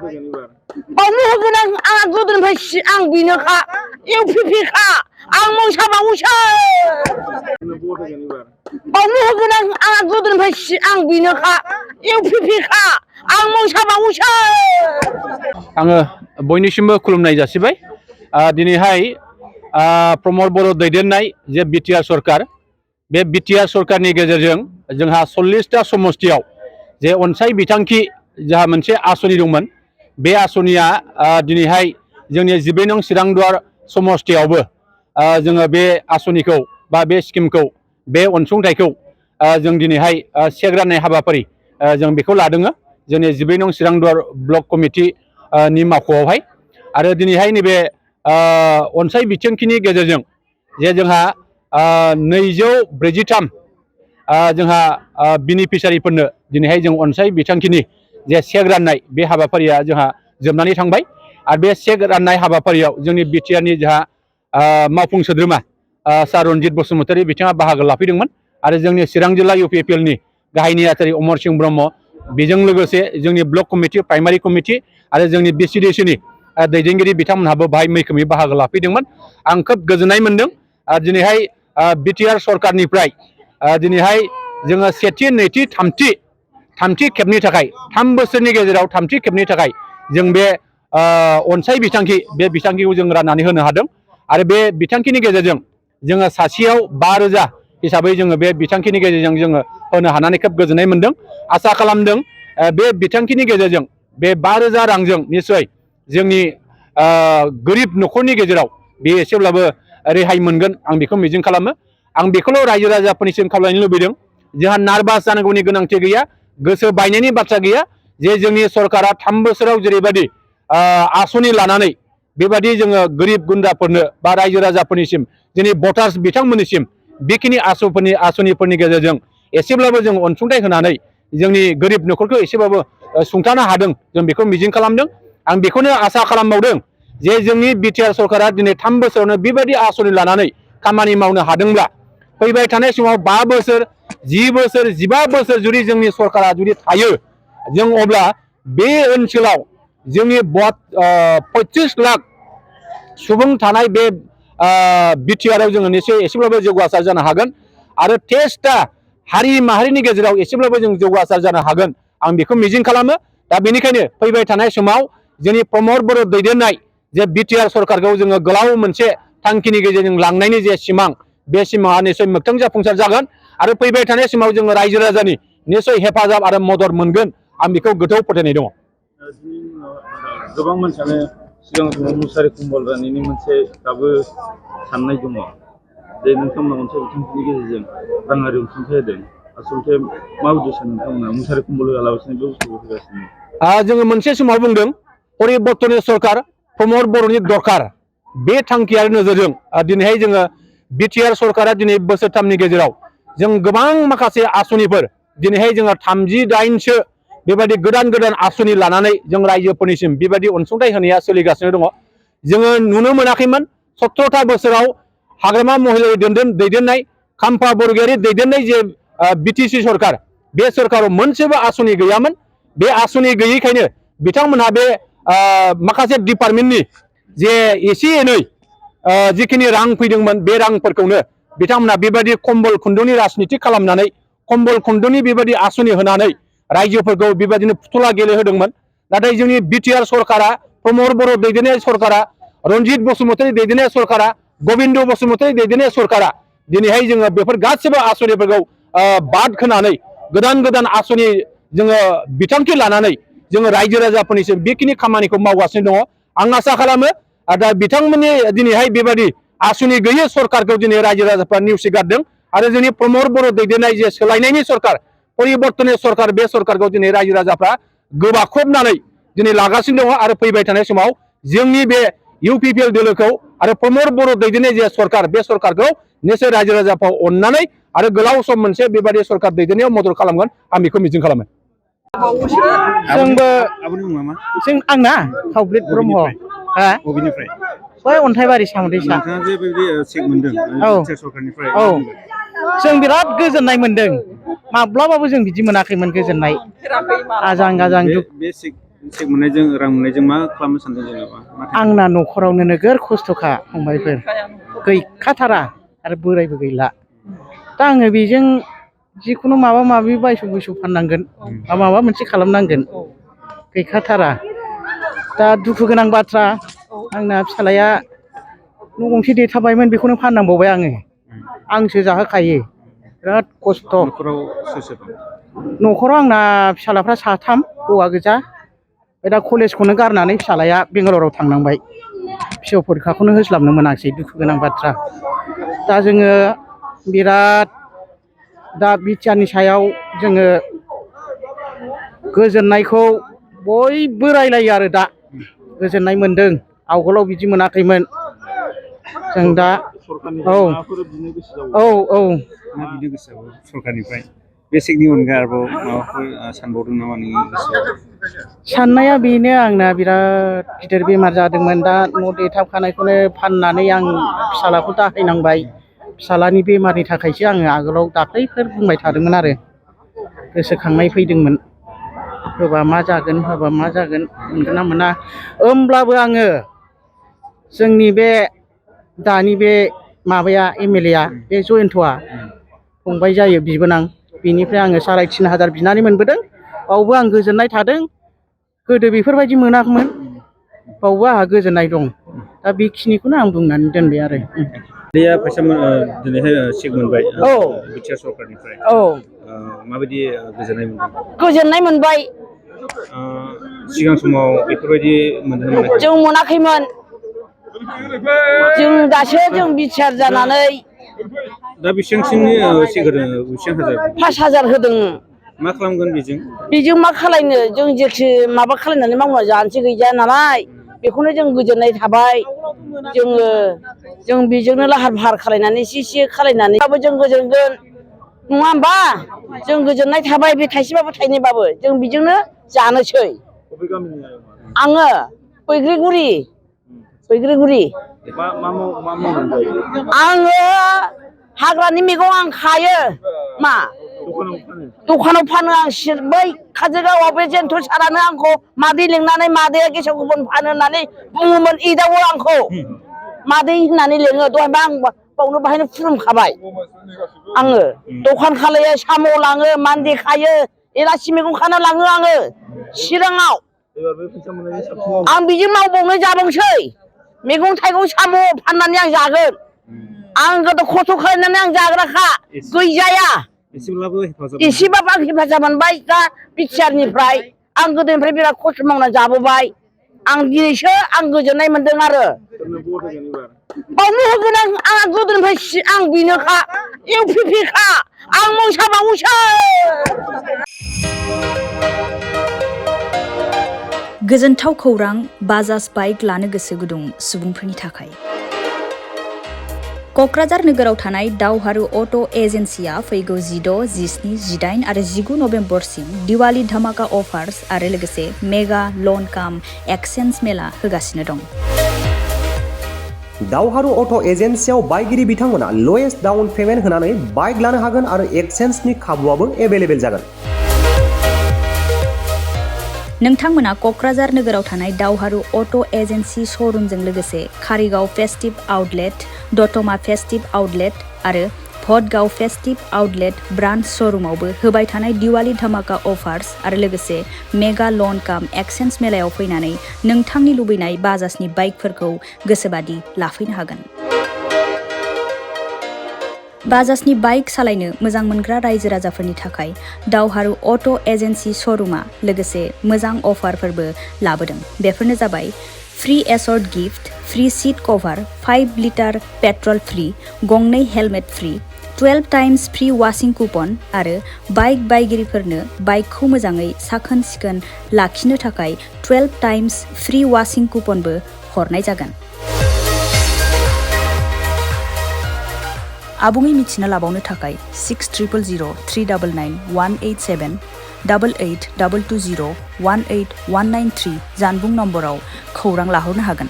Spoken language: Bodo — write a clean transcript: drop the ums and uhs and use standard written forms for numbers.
बावनो होगोन आं गोदोनिफ्राय आं बेनोखा इउपिपिखा आं मोसाबावोसो बावनो होगोन आं गोदोनिफ्राय आं बेनोखा इउपिपिखा आं मोसाबावोसो आङो बयनिसिमबो खुलुमनाय जासिबाय दिनैहाय प्रमद बर' दैदेननाय जे बिटिआर सरकार बे बिटिआर सरकारनि गेजेरजों जोंहा 40टा समस्तियाव जे अनसाय बिथांखि जोंहा मोनसे आसनि दंमोन बे आसनिया दिनैहाय जोंनि 12 नं चिरांदुवार समस्तियावबो जोङो बे आसनिखौ बा बे स्किमखौ बे अनसुंथाइखौ जों दिनैहाय चेक राननाय हाबाफारि जों बेखौ लादों जोंनि 12 नं चिरांदुवार ब्लक कमिटि नि मावख'आवहाय आरो दिनैहाय नैबे अनसाय बिथांखिनि गेजेरजों जे जोंहा 243 जोंहा बेनिफिसियारिफोरनो दिनैहाय जों अनसाय बिथांखिनि जे चेक राननाय बे हाबाफारिया जोंहा जोबनानै थांबाय आरो बे चेक राननाय हाबाफारियाव जोंनि बिटिआरनि जोंहा मावफुं सोद्रोमा सार रनजित बसुमतारी बिथाङा बाहागो लाफैदोंमोन आरो जोंनि चिरां जिल्ला इउपिपिएलनि गाहाय नेहाथारि अमर सिंह ब्रह्म बेजों लोगोसे जोंनि ब्लक कमिटि प्राइमारि कमिटि आरो जोंनि बिसिडिसिनि दैदेनगिरि बिथांमोनहाबो बाहाय मैखोमै बाहागो लाफैदोंमोन आं खोब गोजोननाय मोनदों दिनैहाय बिटिआर सरकारनिफ्राय दिनैहाय जोङो सेथि नैथि थामथि खेबनि थाखाय 3 बोसोरनि गेजेराव थामथि खेबनि थाखाय जों बे अनसाय बिथांखि बे बिथांखिखौ जों राननानै होनो हादों आरो बे बिथांखिनि गेजेरजों जोङो सासेयाव 5,000 हिसाबै जोङो बे बिथांखिनि गेजेरजों जोङो होनो हानानै खोब गोजोननाय मोनदों आसा खालामदों बे बिथांखिनि गेजेरजों बे 5,000 रांजों निश्चय जोंनि गोरिब न'खरनि गेजेराव बे एसेब्लाबो रेहाय मोनगोन आं बेखौ मिजिं खालामो आं बेखौल' रायजो राजाफोरनिसिम खावलायनो लुबैदों जोंहा नार्भास जानांगौनि गोनांथि गैया गोसो बायनायनि बाथ्रा गैया जे जोंनि सरकारा 3 बोसोराव जेरैबायदि आसनि लानानै बेबायदि जोङो गोरिब गुन्द्राफोरनो बा रायजो राजाफोरनिसिम जोंनि भटार्स बिथांमोननिसिम बेखिनि आसनिफोरनि गेजेरजों एसेब्लाबो जों अनसुंथाइ होनानै जोंनि गोरिब न'खरखौ एसेबाबो सुंथानो हादों जों बेखौ मिजिं खालामदों आं बेखौनो आसा खालामबावदों जे जोंनि बिटिआर सरकारा दिनै 3 बोसोरावनो बेबायदि आसनि लानानै खामानि मावनो हादोंब्ला फैबाय थानाय समाव 5 बोसोर 10 बोसोर 15 बोसोर जुदि जोंनि सरकारा जुदि थायो जों अब्ला बे ओनसोलाव जोंनि 25 लाख सुबुं थानाय बे बिटिआरआव जोङो निश्चय एसेब्लाबो जौगासार जानो हागोन आरो टेस्टआ हारि माहारिनि गेजेराव एसेब्लाबो जों जौगासार जानो हागोन आं बेखौ मिजिं खालामो दा बेनिखायनो फैबाय थानाय समाव जोंनि प्रमद बर' दैदेननाय जे बिटिआर सरकारखौ जोङो गोलाव मोनसे थांखिनि गेजेरजों लांनायनि जे सिमां बे सिमाङा निश्चय मोगथां जाफुंसार जागोन आरो फैबाय थानाय समाव जोङो रायजो राजानि निश्चय हेफाजाब आरो मदद मोनगोन आं बेखौ गोथौ फोथायनाय दङ गोबां मानसियानो सिगां समाव मुसारि कम्बल राननायनि मोनसे दाबो साननाय दङ जे नोंथांमोना मोनसे बिथांखिनि गेजेरजों राङारि अनसुंथाइ होदों आसलथे मा उद्देश्य नोंथांमोना मुसारि कम्बल होआलासिनो बे बुस्थुखौ होगासिनो जोङो मोनसे समाव बुंदों परिबर्तननि सरकार प्रमद बर'नि दरकार बे थांखियारि नोजोरजों दिनैहाय जोङो बिटिआर सरकारा दिनै बोसोरथामनि गेजेराव जों गोबां माखासे आसनिफोर दिनैहाय जोङो 38सो बेबायदि गोदान गोदान आसनि लानानै जों रायजोफोरनिसिम बेबायदि अनसुंथाइ होनाया सोलिगासिनो दङ जोङो नुनो मोनाखैमोन 17था बोसोराव हाग्रामा महिलारि दैदेननाय खाम्फा बरगयारि दैदेननाय जे बिटिसि सरकार बे सरकाराव मोनसेबो आसनि गैयामोन बे आसनि गैयैखायनो बिथांमोनहा बे माखासे डिपार्टमेन्टनि जे एसे एनै जिखिनि रां फैदोंमोन बे रांफोरखौनो बिथांमोनहा बेबायदि कम्बल खुन्दुंनि राजनिति खालामनानै कम्बल खुन्दुंनि बेबायदि आसनि होनानै रायजोफोरखौ बेबायदिनो फुथुला गेलेहोदोंमोन नाथाय जोंनि बिटिआर सरकारा प्रमद बर' दैदेननाय सरकारा रनजित बसुमतारी दैदेननाय सरकारा गबिन्द बसुमतारी दैदेननाय सरकारा दिनैहाय जोङो बेफोर गासिबो आसनिफोरखौ बाद होनानै गोदान गोदान आसनि जोङो बिथांखि लानानै जोङो रायजो राजाफोरनिसिम बेखिनि खामानिखौ मावगासिनो दङ आं आसा खालामो दा बिथांमोननि दिनैहाय बेबायदि आसनि गैयै सरकारखौ दिनै रायजो राजाफ्रा नेवसिगारदों आरो जोंनि प्रमद बर' दैदेननाय जे सोलायनायनि सरकार परिबर्तननि सरकार बे सरकारखौ दिनै रायजो राजाफ्रा गोबाख्रबनानै दिनै लागासिनो दङ आरो फैबाय थानाय समाव जोंनि बे इउपिपिएल दोलोखौ आरो प्रमद बर' दैदेननाय जे सरकार बे सरकारखौ निश्चय रायजो राजाफ्रा अननानै आरो गोलाव सम मोनसे बेबायदि सरकार दैदेननायाव मदद खालामगोन आं बेखौ मिजिं खालामो जोंबो आंना खावब्लित ब्रह्म बबेनिफ्राय बै अन्थाइबारि सामदैसा नोंथाङा जे बेबायदि चेक मोनदों बिटिआर सरकारनिफ्राय जों बिराद गोजोननाय मोनदों माब्लाबाबो जों बिदि मोनाखैमोन गोजोननाय आजां गाजां बे चेक मोननायजों रां मोननायजों मा खालामनो सानदों जेनेबा आंना न'खरावनो नोगोर खस्थ'खा फंबायफोर गैखाथारा आरो बोरायबो गैला दा आङो बेजों जिखुनु माबा माबि बायस' बुयस' फाननांगोन बा माबा मोनसे खालामनांगोन गैखाथारा दा दुखु गोनां बाथ्रा आंना फिसालाया न' गंसे देथाबायमोन बेखौनो फाननांबावबाय आंसो जाहोखायो बिराद खस्थ' न'खराव सोर सोर दं न'खराव आंना फिसालाफ्रा साथाम हौवा गोजा दा कलेजखौनो गारनानै फिसालाया बेंगालराव थांनांबाय फिसौ परिखाखौनो होस्लाबनो मोनाखिसै दुखु गोनां बाथ्रा दा जोङो बिराद दा बिटिआरनि सायाव जोङो गोजोननायखौ बयबो रायलायो आरो दा गोजोननाय मोनदों आवगोलाव बिदि मोनाखैमोन जों दा औ मा बिनो गोसो जाबाय सरकारनिफ्राय बेसिकनि अनगा आरोबाव माबाफोर सानबावदों नामा नोंनि गोसोआव साननाया बेनो आंना बिराद गिदिर बेमार जादोंमोन दा न' देथाबखानायखौनो फाननानै आं फिसालाखौ दाहायनांबाय फिसालानि बेमारनि थाखायसो आङो आगोलाव दाख्लैफोर बुंबाय थादोंमोन आरो गोसोखांनाय फैदोंमोन होबा मा जागोन मोनगोन ना मोना होमब्लाबो आङो जोंनि बे दानि बे माबाया एमएलए आ बे जयन्तआ फंबाय जायो बिबोनां बेनिफ्राय आङो 3,500 बिनानै मोनबोदों बावबो आं गोजोननाय थादों गोदो बेफोरबायदि मोनाखैमोन बावबो आंहा गोजोननाय दं दा बेखिनिखौनो आं बुंनानै दोनबाय आरो फैसा दिनैहाय चेक मोनबाय बिटिआर सरकारनिफ्राय माबायदि गोजोननाय मोनबाय सिगां समाव बेफोरबायदि मोनदोंमोन जों मोनाखैमोन जों दासो जों बिटिआर जानानै दा बेसेबांसिमनि चेक होदों 5,000 होदों मा खालामगोन बेजों मा खालायनो जों जेखि माबा खालायनानै मावना जानोसै गैया नालाय बेखौनो जों गोजोननाय थाबाय जों बेजोंनो लाहार फाहार खालायनानै एसे खालायनानैबाबो जों गोजोनगोन नङा होमबा जों गोजोननाय थाबाय बे थाइसेबाबो थाइनैबाबो जों बेजोंनो जानोसै आङो बैग्रिगुरि आङो हाग्रानि मैगं आं खायो मा दखानाव फानो आं बै काजोलगावआव बे जेन्थ' सारानो आंखौ मादै लिंनानै मादैया गेसाव गोफोन फानो होननानै बुङोमोन एदावो आंखौ मादै होननानै लिङो दहायबा आं बावनो बाहायनो खुलुमखाबाय आङो दखान खालायो साम' लाङो मान्दे खायो एलासि मैगं खाना लाङो आङो चिराङाव आं बिजों मावबावनो जाबावसै मैगं थाइगं साम' फाननानै आं जागोन आं गोदो खस्थ' खालामनानै आं जाग्राखा गैजाया एसेबाबो आं हेफाजाब मोनबाय दा बिटिआरनिफ्राय आं गोदोनिफ्राय बिराद खस्थ' मावना जाबोबाय आं दिनैसो आं गोजोननाय मोनदों आरो बावनो होगोन आंहा गोदोनिफ्राय आं बेनोखा इउपिपिखा आं मोसाबावोसो गोजोनथाव खौरां बाजाज बाइक लानो गोसो गुदुं सुबुंफोरनि थाखाय क'क्राझार नोगोराव थानाय दावहारु अट' एजेन्सिया फैगौ 16, 17, 18 आरो 19 नभेम्बरसिम दिवाली धमाका अफार्स आरो लोगोसे मेगा लन काम एक्सचेन्ज मेला होगासिनो दं। दावहारु अट' एजेन्सियाव बायगिरि बिथांमोना लवेस्ट डाउन पेमेन्ट होनानै बाइक लानो हागोन आरो एक्सचेन्जनि खाबुआबो एभेलेबेल जागोन। नोंथांमोना क'क्राझार नोगोराव थानाय दावहारु अट' एजेन्सि श'रुमजों लोगोसे कारिगाव फेस्टिभ आउटलेट, दतमा फेस्टिभ आउटलेट आरो भटगाव फेस्टिभ आउटलेट ब्रान्च श'रुमावबो होबाय थानाय दिवाली धमाका अफार्स आरो लोगोसे मेगा लन काम एक्सचेन्ज मेलायाव फैनानै नोंथांनि लुबैनाय बाजाजनि बाइकफोरखौ गोसोबादि लाफैनो हागोन। बाजाजनि बाइक सालायनो मोजां मोनग्रा रायजो राजाफोरनि थाखाय दावहारु अट' एजेन्सि श'रुमा लोगोसे मोजां अफारफोरबो लाबोदों। बेफोरनो जाबाय free assured gift, free seat cover, 5 litre petrol free, गंनै helmet free, 12 times free washing coupon आरो बाइक बायगिरिफोरनो बाइकखौ मोजाङै साखोन सिखोन लाखिनो थाखाय 12 टाइम्स फ्री वाशिं कुपनबो हरनाय जागोन। आबुङै मिथिना लाबावनो थाखाय 60000399 187 88 220 18193 जानबुं नम्बराव खौरां लाहरनो हागोन।